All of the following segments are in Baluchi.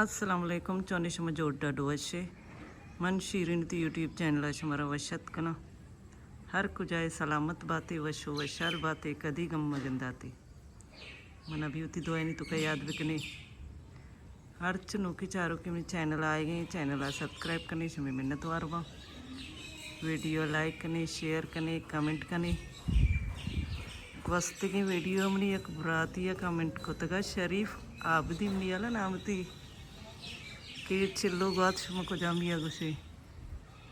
السلام علیکم، چونے شما؟ جوڑ ڈاڈو وشے؟ من شیرین تی یوٹیوب چینل ءَ شمارا وش اتک کناں۔ ہر کجائے سلامت باتے، وش و وشحال باتے، کدی گم مگنداتے۔ من ابھی وتی دعائنی توکا یاد بکنے۔ ہرچ نوکی چاروکے منی چینل آئیگیں، چینل ءَ سبسکرائب کنے، شمے منت وار باں۔ ویڈیو لائک کنے، شیئر کنے، کمنٹ کنے۔ گوستگیں ویڈیو منی یک براتی ءَ کمنٹ کتگا، شریف عابدی منی ہیالا نام تی، کہ چلو گوات شما کجامی ءَ گوشے؟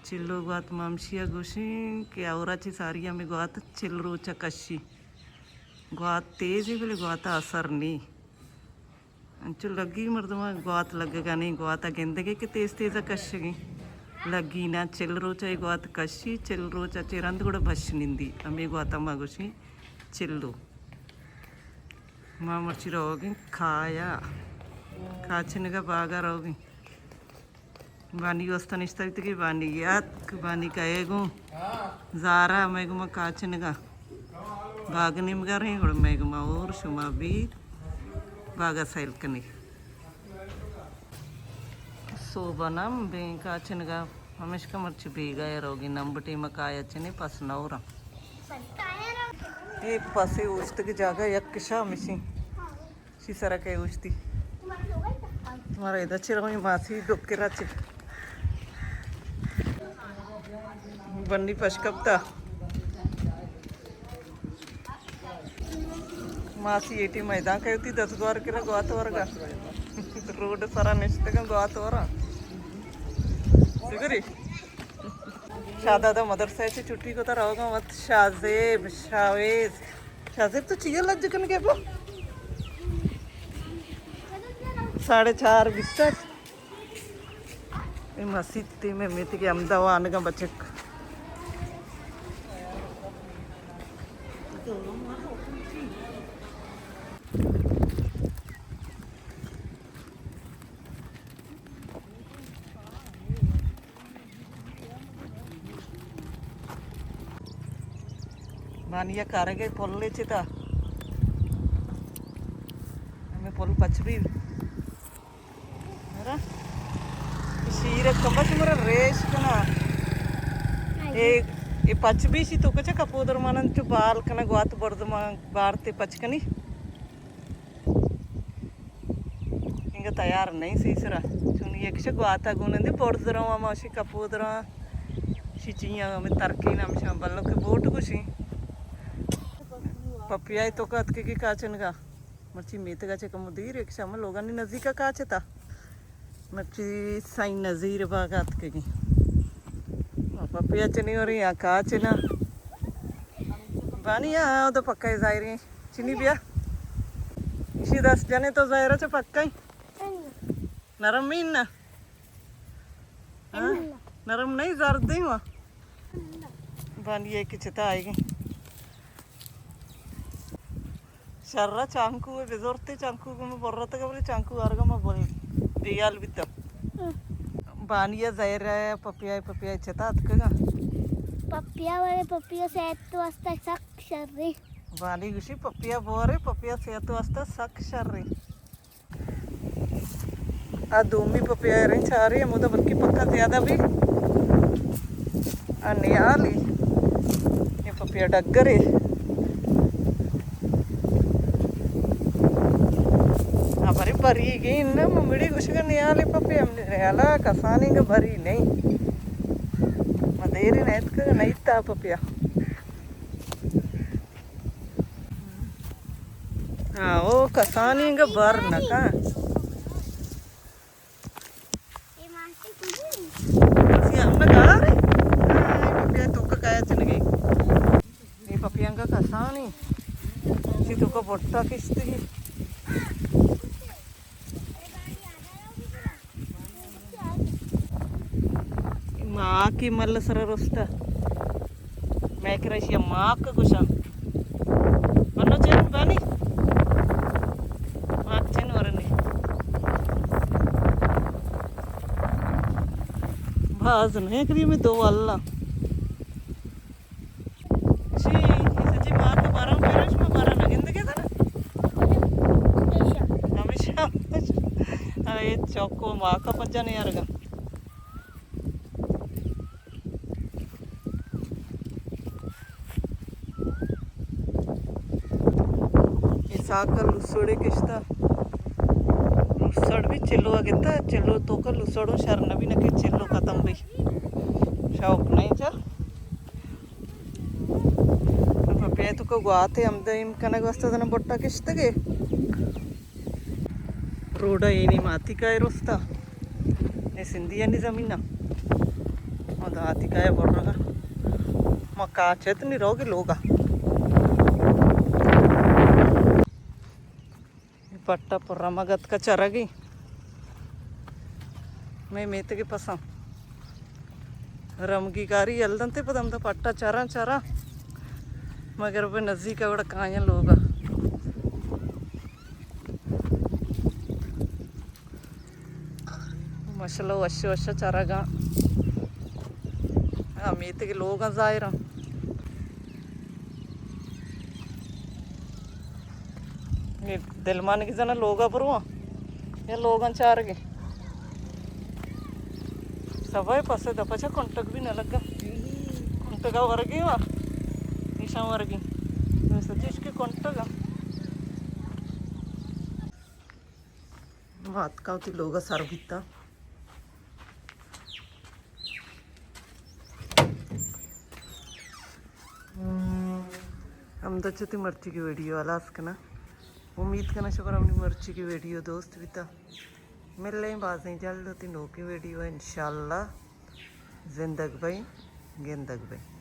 چلو گوات ما ہمشی ءَ گوشیں کہ ہورا چہ ساری ہمے گوات چل روچ ءَ کشی۔ گوات تیزیں بلے گوات ءَ اثر نی۔ انچو لگی مردماں گوات لگگا نی، گوات ءَ گندگے کہ تیز تیز ءَ کشگیں۔ لگی نا، چل روچ ءَ اے گوات کشی، چل روچ ءَ چہ رند گڑا بش نندی۔ ہمے گوات ءَ ما گوشیں چلو۔ ما مرچی روگیں کایا، کاچنگا باگا روگیں۔ بانی واسطہ نشتگ تگی، بانی یاتک، بانی کئے گوں زارا مئے گوں ما کاچنگا۔ باگ نیمگا رہیں، گڑا مئے گوں ما اور شما بیت باگا سیل کنی۔ سوبا نام بیں کاچنگا، ہمیشکا مرچی بیگا اے روگی نام بٹی ما کایا چنے پس نورا۔ اے پسے اوشتگ جاگہ یک کشا مشین۔ چی سرا کئے اوشتی؟ تمہارا ادا چہ رویں ماسی ڈکرا چہ۔ بنی پش کپتا۔ ماسی ایٹی میدان کئے ہوتی دس دوار کرا گوات ورگا۔ روڈ سرا نشتگا گوات ورا۔ شکری۔ شاہدادہ مدرسہ چہ چھٹی کتا روگا وت شاہزیب، شاہویز۔ شازیب تو چیئے لج کن کے پا؟ ساڑھے چار بیست۔ اے مسیت تی میں میتی کے امدا وانگا بچک۔ بانیا کارگے پل چتا۔ ہمیں پل پچ بھی۔ ہرا؟ شیر کمبا شمارا ریش کنا۔ اے، اے پچ بھی سی تو کچا کپودر مانن چو بال کنا گوات برد مان بارتے پچ کنی۔ انگا تیار نہیں سی سرا۔ چون یک شا گواتا گونندے برز رواں ما شی کپود رواں۔ شی چیاں ہمیں ترکین ہمشاں بلو کے بوٹ گوشی۔ پپیائی تو کات کے کے کاچنگا۔ مرچی میتگا چکم دیر یک شا ہم لوگانی نزدیکا کاچتا۔ مرچی سائیں نذیر باغ آتکگیں۔ پپیا چنی ہو رہی آ کاچنا۔ بانی آ تو پکا ظاہریں۔ چنی بیا۔ ایشی دست جنے تو ظاہرہ چہ پکا ہی۔ نرم ہی نہ۔ ہاں؟ نرم نہیں، زردیں وا۔ بانی ایک چتا آئے گی۔ شرا چانکو بزورتے، چانکو گم برتگ، بلے چانکو ارگا ما بول دیال بیتا۔ بانی زہر پپیا، پپیا چتا اتکگا۔ پپیا والے پپیا صحت واسطہ سک شر۔ بانی گوشی پپیا بورے، پپیا صحت واسطہ سک شر۔ آ دومی پپیا ریں چارے، ہمودا بلکہ پکا زیادہ بھی۔ آ نیالی۔ یہ پپیا ڈگرے۔ آ برے بری گین نا، ممڑی گوشگا نیالی پپیا، ہم نیالا کسانی گا بری نہیں۔ ما دیری نیتکا نہیں تا پپیا۔ ہاں، او کسانی انگا بر نہ کن۔ اے ماسی ہم نہ گار ہے۔ ہاں، اے پپیا تو کا کایا چنگی۔ اے پپیا انگا کسانی۔ سی تو کا بٹا کشتی۔ ماکی مل سر رستا۔ میں کرا ایشی ماک گوشاں۔ بنو چین بانی۔ ماک چین ورنی۔ باز نہیں کری میں دو اللہ۔ چی، اے سجی ماک باران پیرا شما باران نہ گندگے تھا نا؟ ہمیشہ۔ ہمیشہ۔ اے چوکو ماکا پجا نیارگا۔ اے ساکا لسوڑے کشتا۔ لسوڑ بھی چلو اگتا، چلو تو کا لسوڑو شر نبی نہ کہ چلو ختم بھی۔ شوق نہیں چل۔ پہ تو کو گواتے ہم دیم کنگ واسطہ دنا بٹا کشتگے۔ روڈ ءَ اے نی ماتی کائے رستا۔ اے سندھی ءِ نی زمین ءَ۔ ما دا آتی کائے برگا۔ ما کاچت نی روگی لوگا۔ پٹا پر رمگ اتکا چرگی۔ میں میتگی پساں۔ رمگی کاری یل دنتے پد ہمدا پٹا چراں چراں۔ مگر بہ نزیک ءَ وڑا کایاں لوگا۔ ماشاءاللہ، وش وش چرگاں۔ ہاں، میتگ لوگاں ظاہراں۔ دلمانگی زنا لوگا برواں یا لوگاں چارگے۔ سبا پسے دپا چا کنٹگ بھی نہ لگا۔ کنٹگا ورگے وا۔ ایشاں ورگی۔ سچش کے کنٹگا۔ ما اتکا وتی لوگ ءَ سر بیتا۔ ہمدا چہ تی مرچی کی ویڈیو ہلاس کنا۔ امید کنا شما منی مرچی کی ویڈیو دوست بیتا۔ ملیں بازیں جلد وتی نوکیں ویڈیو ءَ انشاءاللہ۔ زندگ بئیں، گندگ بئیں۔